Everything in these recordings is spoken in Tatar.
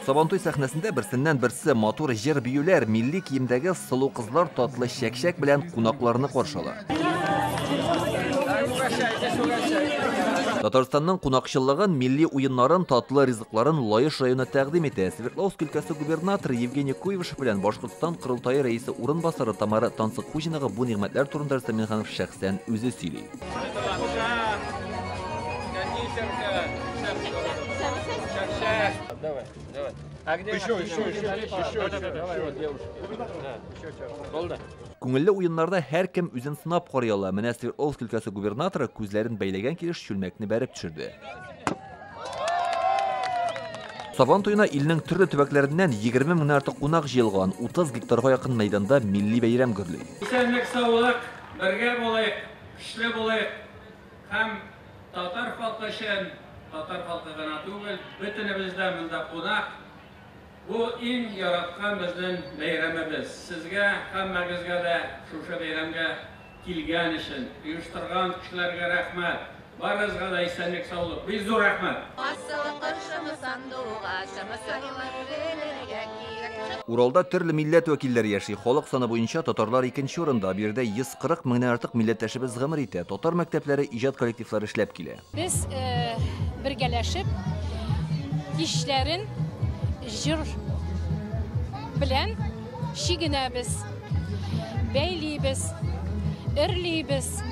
Сабантуй сәхнәсендә берсеннән-берсе матур җыр-биюләр, милли киемдәге сылу кызлар татлы чәк-чәк белән кунакларны каршы ала. Татарстанның кунакчыллыгын, милли уеннарын, татлы ризыкларын Лаеш районы тәкъдим итә. Свердловск өлкәсе губернаторы Евгений Куйвашев белән Башкортстан Корылтае рәисе урынбасары Тамара Тансыкхуҗинага бу нигъмәтләр турында Рөстәм Миңнеханов шәхсән үзе сөйли. Күңелле уеннарда һәркем үзен сынап карый ала. Менә Свердловск өлкәсе губернаторы күзләрен бәйләгән килеш чүлмәкне бәреп төшерде. Сабан туена илнең төрле төбәкләреннән 20 меңнән артык кунак җыелган, 30 гектарга якын мәйданда милли бәйрәм гөрли. Исәнлек, саулык, бергә булыйк, көчле булыйк һәм татар халкы өчен, татар халкы гына түгел, бөтенебез дә монда кунак. Бу иң яраткан безнең бәйрәмебез. Сезгә һәммәгезгә дә шушы бәйрәмгә килгән өчен, оештырган кешеләргә рәхмәт. Барыгызга да исәнлек, саулык. Бик зур рәхмәт. Асыл кошымы, сандугачымы, сайлап белергә кирәк. Уралда төрле милләт вәкилләре яши. Халык саны буенча татарлар икенче урында. Биредә 140 меңнән артык милләттәшебез гомер итә. Татар мәктәпләре, иҗат коллективлары эшләп килә. Без бергәләшеп кичләрен җыр белән чигенәбез, бәйлибез, эрлибез,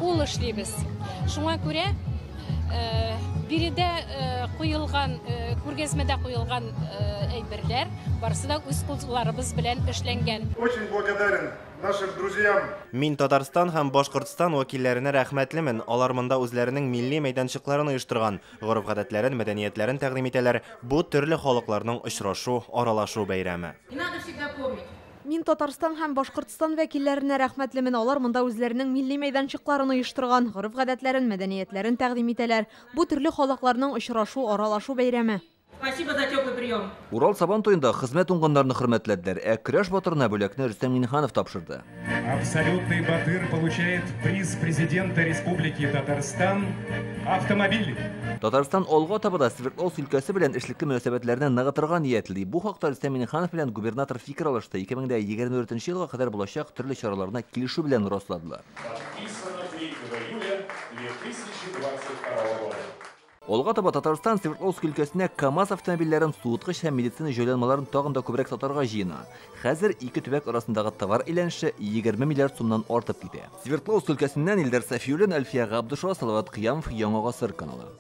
кул эшлибез. Шуңа күрә биредә куелган, күргәзмәдә куелган әйберләр барысы да үз кулларыбыз белән эшләнгән. Очень благодарен нашим друзьям. Мин Татарстан һәм Башкортстан вәкилләренә рәхмәтлемен. Алар монда үзләренең милли мәйданчыкларын оештырган, гореф-гадәтләрен, мәдәниятләрен тәкъдим итәләр. Бу төрле халыкларның очрашу, аралашу бәйрәме. И надо всегда помнить. Мин Татарстан һәм Башкортстан вәкилләренә рәхмәтлемен. Алар монда үзләренең милли мәйданчыкларын оештырган, гореф-гадәтләрен, мәдәниятләрен тәкъдим итәләр. Бу төрле халыкларның очрашу, аралашу бәйрәме. Спасибо за теплый прием. Урал Сабан туенда хезмәт уңганнарны хөрмәтләделәр, ә көрәш батырына бүләкне Рөстәм Миңнеханов тапшырды. Абсолютный батыр получает приз президента Республики Татарстан автомобиль. Татарстан алга таба да Свердловск өлкәсе белән эшлекле мөнәсәбәтләрне ныгытырга ниятли. Бу хакта Рөстәм Миңнеханов белән губернатор фикер алышты. 2024 елга кадәр булачак төрле чараларны килешү белән расладылар. Подписано 3 июля 2022 года. Алга таба Татарстан Свердловск өлкәсенә КАМАЗ автомобильләрен, суыткыч һәм медицина җайланмаларын тагын да күбрәк сатарга җыена. Хәзер ике төбәк арасындагы товар әйләнеше 20 миллиард сумнан артып китә. Свердловск өлкәсеннән Илдар Сафиуллин, Әлфия Габдышева, Салават Кыямов, Яңа Гасыр каналы.